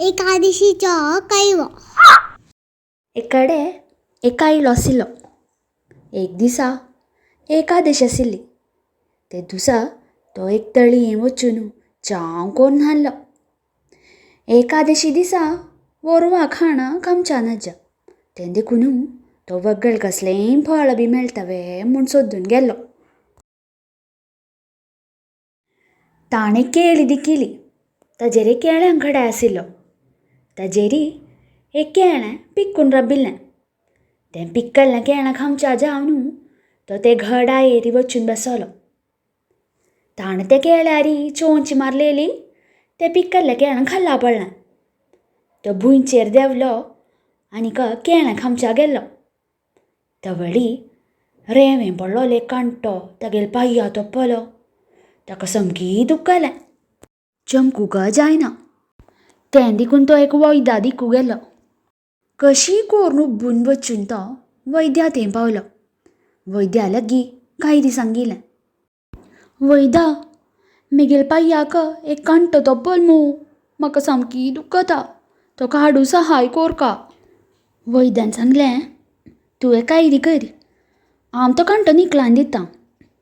एकादशीचो कैवो. एकडे एक आयलो आशिल्लो. एक दिसा एकादशी आशिल्ली. ते दिसा तो एक तळयें वचून च्याव करून न्हालो. एकादशी दिसा गोरवां खाणां खावच्या नाजा तें देखून तो वगळ कसलेंय फळ बी मेळटा वे म्हूण सोदून गेलो. ताणें केळी दिकिली. ताजेर एक केळ्यां घडे आशिल्लो. ताजेरी एक केळें पिकून राबिल्लें. तें पिकल्लें केळें खावच्या जावन तो ते घडायेर वचून बसलो. ताणें ते केळ्यारी चोंच मारलेली तें पिकल्लें केळें खाल्ला पडलें. तो भुंयचेर देंवलो आनीक केळें खावच्या गेलो. तवळी रेंवें पडलो एक कांटो तागेल्या पांया तोपलो. ताका सामकी दुखलें. चमकूंक जायना. तें देखून तो एक वैद्या दिकू गेलो. कशी करून उब्बून वचून तो वैद्या थंय पावलो. वैद्या लागीं कांय सांगिलें. वैदा, म्हगेल्या पांयाक एक कांटो तोपलो मू, म्हाका सामकी दुखता, तो काडूं सहाय कोरका. वैद्यान सांगलें, तुवें कायरी कर, हांव तो कांटो निकलान दिता,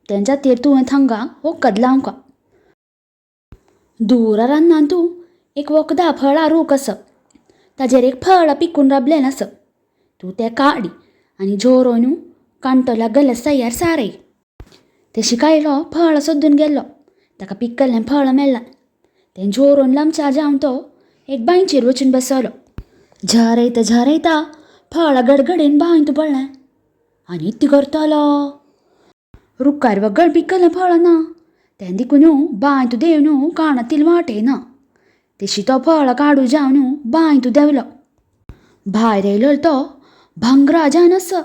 तेंच्या खातीर तुवें थांगा वखद लावंका. दूरा रानांत तूं एक वखदां फळां रूख आसा, ताजेर एक फळ पिकून राबलेलें आसा. तूं तें काड आनी झरोवन कांटो लागलेल्या सायार सारय. तेशी कायलो फळ सोदून गेलो. ताका पिकल्लें फळ मेळ्ळें. तें झरोवन लांबच्या जावन तो एक बांयचेर वचून बसलो. झरयता झरयता फळ गडगडीन बांयत पडलें. आनी कितें करतलो? रुखार वगळ पिकल्लें फळ ना. तें देखून बांयत देंवन काणातील वाट येना. तेशी तो फळ काडू जावन बांयत देंवलो. भायर येयलो तो भांगरा जावन आसा.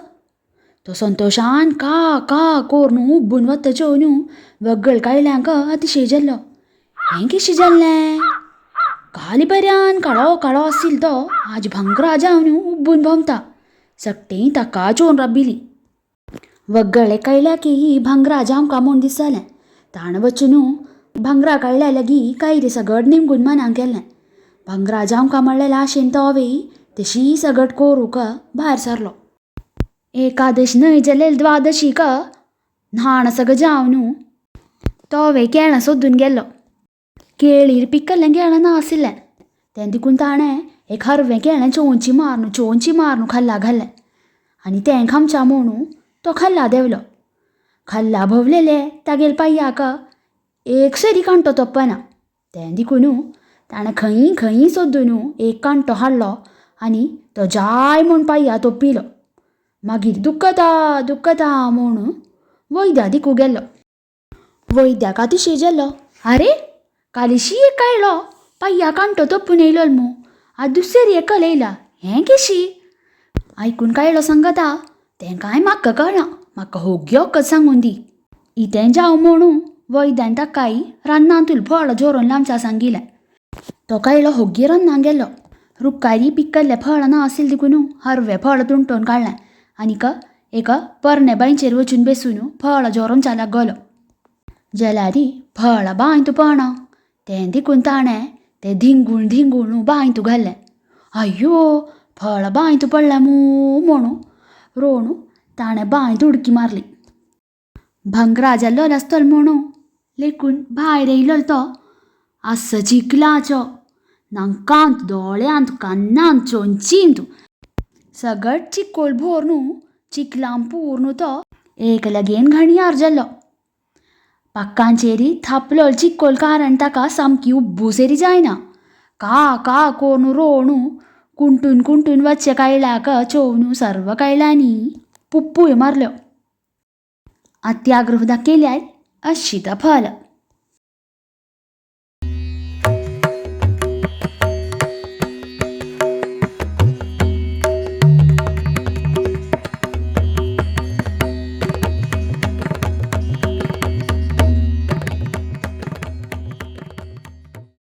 तो संतोशान का का करून उब्बून वता चोवन वगळ कायल्यांक अतिशय जाल्लो. हें केशें जाल्लें? काली पर्यान काळो काळो आशिल्लो तो आज भांगरा जावन उब्बून भोंवता. सगटीं ताका चोवन राबिल्लीं. वगळ कायल्या की भांगरा जावंका म्हूण दिसलें. ताणें वचून भांगरा काडल्या लागीं कायरी सगट निमगून मनाक केलें. भांगरा जावंका म्हणलेल्या आशेन तो वेय तशी सगट कोरूंक भायर सरलो. एकादशी न्हय जाल्यार द्वादशीक न्हाण सगळें जावन तो वे केळां सोदून गेलो. केळीर पिकल्लें केळें नाशिल्लें. तें देखून ताणें एक हरवें केळें चोंची मारून चोंची मारून खाल्ला घालें आनी तें खावच्या म्हणून तो खाल्ला देंवलो. खाल्ला भोंवलेले तागेल्या पांयाक एक सरी कांटो तोपना. तें देखून ताणें खंय खंय सोदून एक कांटो हाडलो आनी तो जाय म्हूण पांया तोपिलो. मागीर दुखता दुखता म्हूण वैद्या दिकू गेलो. वैद्याक अतिशय जालो. आरे, कालीशी एक काडलो पांया कांटो तोपून येयलो मू, आतां दुसरी एकल येयला, हें केशी? आयकून कायलो सांगता, तें कांय म्हाका कळना, म्हाका होगी वखद सांगून दी. इतें जावं म्हणून वैद्यान ताकाय रानांतूल फळ झरोवन लावच्या सांगिलें. तो कायलो होगी रानां गेलो. रुखारी पिकल्लें फळ नाशिल्लें देखून हरवें फळ तुंटोवन काडलें आनीक एका पोरणे बांयचेर वचून बेसून फळ झरोवच्या लागलो. जाल्यार फळ बांयत पडना. तें देखून ताणें तें धिंगूळ धिंगूळ बांयत घालें. आय्यो, फळ बांयत पडलें मू म्हणून रोवन ताणें बांयत उडकी मारली. भांगरा जाल्लो आसतलो म्हणून लेखून भायर येयलो तो आसा चिखलाचो. नाकांत, दोळ्यांत, कानांत, चोंचींत सगट चिकोल भरून चिखलान पूर्ण तो एक लगेन घणयार जालो. पाक्कांचेरी थापलो चिकोल कारण ताका सामकी उब्बूसेरी जायना. का का करून रोवन कुंटून कुंटून वचचें कायल्याक चोवन सर्व कायल्यांनी पुप्पूय मारल्यो. अत्याग्रह दाखयल्यार अशिता फल.